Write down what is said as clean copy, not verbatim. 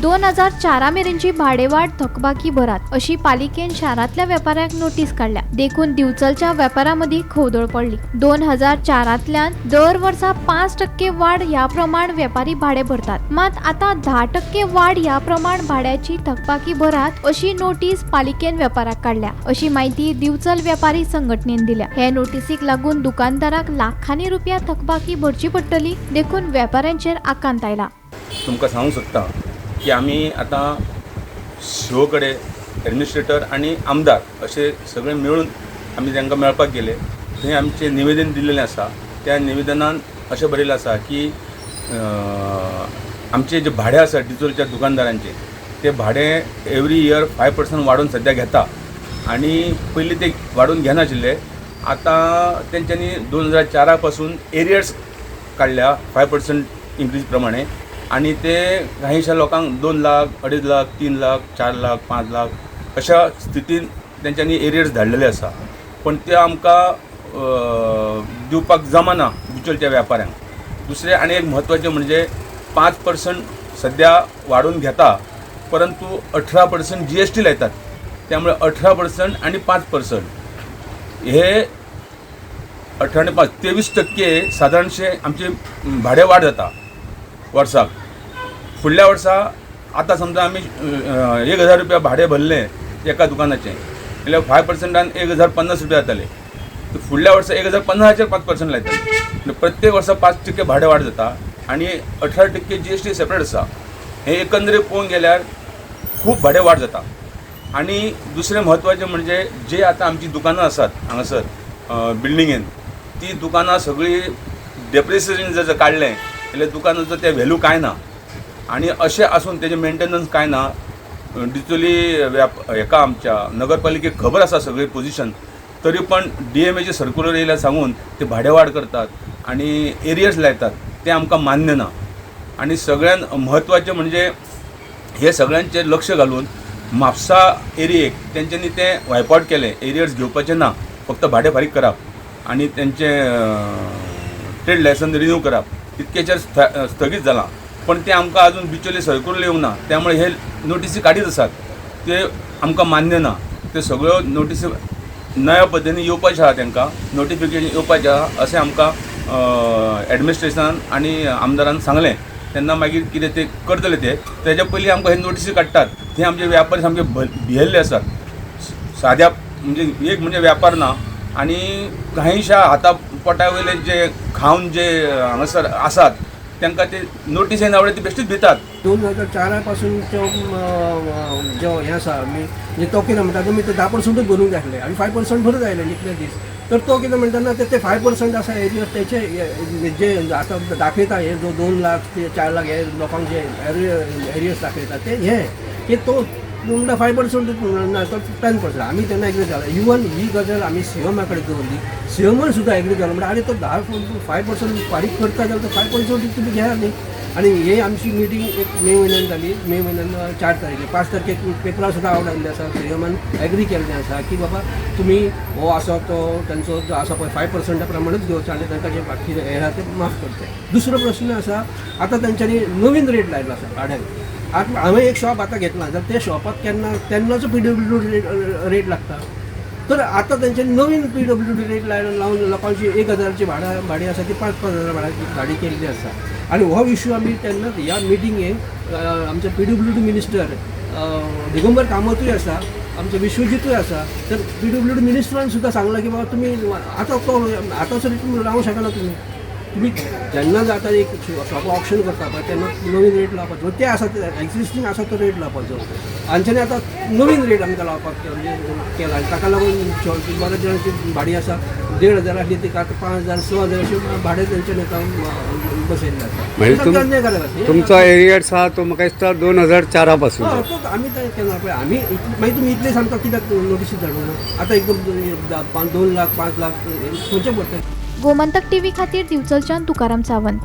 2004 मेरेनची भाडेवाड थकबाकी भरात अशी पालिकेन शारांतल्या वेपाऱ्यांक नोटीस काडल्या. देखून दिवचलच्या वेपाऱ्यां मदीं खवदळ पडली. 2004तल्यान दर वर्सा 5% वाड ह्या प्रमाण वेपारी भाडे भरतात, मात आतां 10% वाड ह्या प्रमाण भाड्याची थकबाकी भरात अशी नोटीस पालिकेन वेपाऱ्याक काडल्या अशी म्हायती दिवचल वेपारी संघटनेन दिल्या. हे नोटीसीक लागून दुकानदाराक लाखांनी रुपया थकबाकी भरची पडटली, देखून वेपाऱ्यांचेर आकांत आयला. तुमकां सांगूंक सोदता की आमी आतां सीओ कडेन एडमिनिस्ट्रेटर आनी आमदार अशे सगळे मेळून आमी तांकां मेळपाक गेले. थंय आमचें निवेदन दिल्लेलें आसा. त्या निवेदनान अशें बरयलें आसा की आमचें जें भाडें आसा डिजलच्या दुकानदारांचें तें भाडें एवरी इयर 5% वाडोवन सद्या घेता आनी पयलीं ते वाडोवन घेनाशिल्ले. आतां तेंच्यांनी 2004 पासून एरियर्स काडल्या 5% इन्क्रीज प्रमाणे आनी ते कांयशा लोकांक 2 लाख, 2.5 लाख, 3 लाख, 4 लाख, 5 लाख अशा स्थितीन तेंच्यांनी एरियर्स धाडलेले आसा. पण ते आमकां दिवपाक जमना दिवचलच्या वेपाऱ्यांक. दुसरें आनी एक म्हत्वाचें म्हणजे 5% सद्या वाडोवन घेता, परंतु 18% GST लायतात. त्यामुळे 18% आनी 5% हे 18 आनी 5 23% सादारणशे आमचे भाडें वाड जाता वर्साक. फुडल्या वर्सा आतां समजा आमी 1000 रुपया भाडें भरलें एका दुकानाचें जाल्यार 5%न 1050 रुपया जाताले. फुडल्या वर्सा 1050चेर 5% लायतले. प्रत्येक वर्सा 5% भाडें वाड जाता आनी 18% GST separate आसा. हें एकंदरीत पळोवंक गेल्यार खूब भाडें वाड जाता. आनी दुसरें म्हत्वाचें म्हणजे जे आतां आमचीं दुकानां आसात हांगासर बिल्डिंगेन, ती दुकानां सगळीं डेप्रिसिएशन जर काडलें जाल्यार दुकानाचो ते व्हॅल्यू कांय ना आनी अशें आसून तेजें मेंटेनन्स कांय ना. डिचोली हेका आमच्या नगरपालिकेक खबर आसा सगळी पोजिशन, तरी पण DMAचे सर्कुलर येयल्यार सांगून ते भाडें वाड करतात आनी एरियर्स लायतात, तें आमकां मान्य ना. आनी सगळ्यान म्हत्वाचें म्हणजे हे सगळ्यांचेर लक्ष घालून म्हापसा एरियेक तेंच्यांनी तें वायप आवट केलें. एरियर्स घेवपाचें ना, फक्त भाडें फारीक करप आनी तेंचें ट्रेड लायसन्स रिन्यू करप तितकेचेर स्थगीत जालां. पण तें आमकां अजून बिचोले सर्कुलर येवंक ना, त्यामुळे हे नोटीसी काडीत आसात ते आमकां मान्य ना. ते सगळ्यो नोटीसी नव्या पद्दतीन येवपाचें आहा, तांकां नोटिफिकेशन येवपाचें आहा अशें आमकां एडमिनिस्ट्रेशनान आनी आमदारान सांगलें. तेन्ना मागीर कितें ते करतले ते तेज्या पयलीं आमकां हे नोटीसी काडटात. ते आमचे व्यापारी सामके भियेल्ले आसात. साद्या म्हणजे एक म्हणजे व्यापार ना आनी कांयशा हाता पोटा वयले जे खावन जे हांगासर आसात तांकां ते नोटीस येना फुडें ते बेश्टीच भितात. 2004 पासून जो हें आसा म्हणजे तो कितें म्हणटा, तुमी ते 10%ूच भरूंक जाय आसले आनी 5% भरत आयले इतले दीस. तर तो कितें म्हणटा ना ते 5% आसा एरियर्स तेचे जे आतां दाखयता हे जो 2 लाख ते 4 लाख हे लोकांक जे एरियर्स दाखयता ते हे की तो म्हणटा 5% ना तो 10%. आमी तेन्ना एग्री जाला. इवन ही गजाल आमी सीएमा कडेन दवरली, सीएमान सुद्दां एग्री जालो. म्हणटा आरे तो 5% फारीक करता जाल्यार तो 5% तुमी घेया न्ही. आनी हे आमची मिटींग एक मे म्हयन्यान जाली. मे म्हयन्यान 4 तारखेक 5 तारखेक पेपरार सुद्दां आवट आयिल्लें आसा. सीएमान एग्री केल्लें आसा की बाबा तुमी हो आसा तो तेंचो जो आसा पळय 5% प्रमाणूच घेवचो आनी तांकां जे बाकी हे आहा ते माफ करचे. दुसरो प्रस्न आसा, आतां तेंच्यांनी नवीन रेट लायलो आसा भाड्यान. आतां हांवें एक शॉप आतां घेतलां जाल्यार त्या शॉपाक केन्ना तेन्नाचो PWD rate लागता. तर आतां तेंच्यांनी नवीन PWD rate लावन लोकांची 1000ची भाडें आसा ती 5-5 हजार भाडी केल्ली आसा. आनी हो इशू आमी तेन्ना ह्या मिटिंगेक आमचे PWD minister Digambar कामतूय आसा, आमचो विश्वजीतूय आसा. तर PWD मिनिस्टरान सुद्दां सांगलां की बाबा तुमी आतां तो आतांचो रेट लावंक शकना. तुमी तुमी जेन्ना जाता एक शॉप ऑक्शन करता पळय तेन्ना नवीन रेट लावपाचो, ते आसा ते एक्झिस्टींग आसा तो रेट लावपाचो. आनी आतां नवीन रेट आमकां लावपाक म्हणजे केला आनी ताका लागून बऱ्याच जाणांची भाडी आसा 1500 आसली ती आतां 5000 6000 अशें भाडें तेंच्यांनी आतां बसयल्लें आसा. तुमचो एरियर्स आहा तो म्हाका दिसता 2004 पासून. हय, तो आमी केन्ना पळय आमी मागीर तुमी इतले सामकां कित्याक नोटीसी धाडूं आतां एकदम 2 लाख 5 लाख खंयचे पडटले. गोमंतक टीव्ही खातीर दिवचलच्यान तुकाराम सावंत.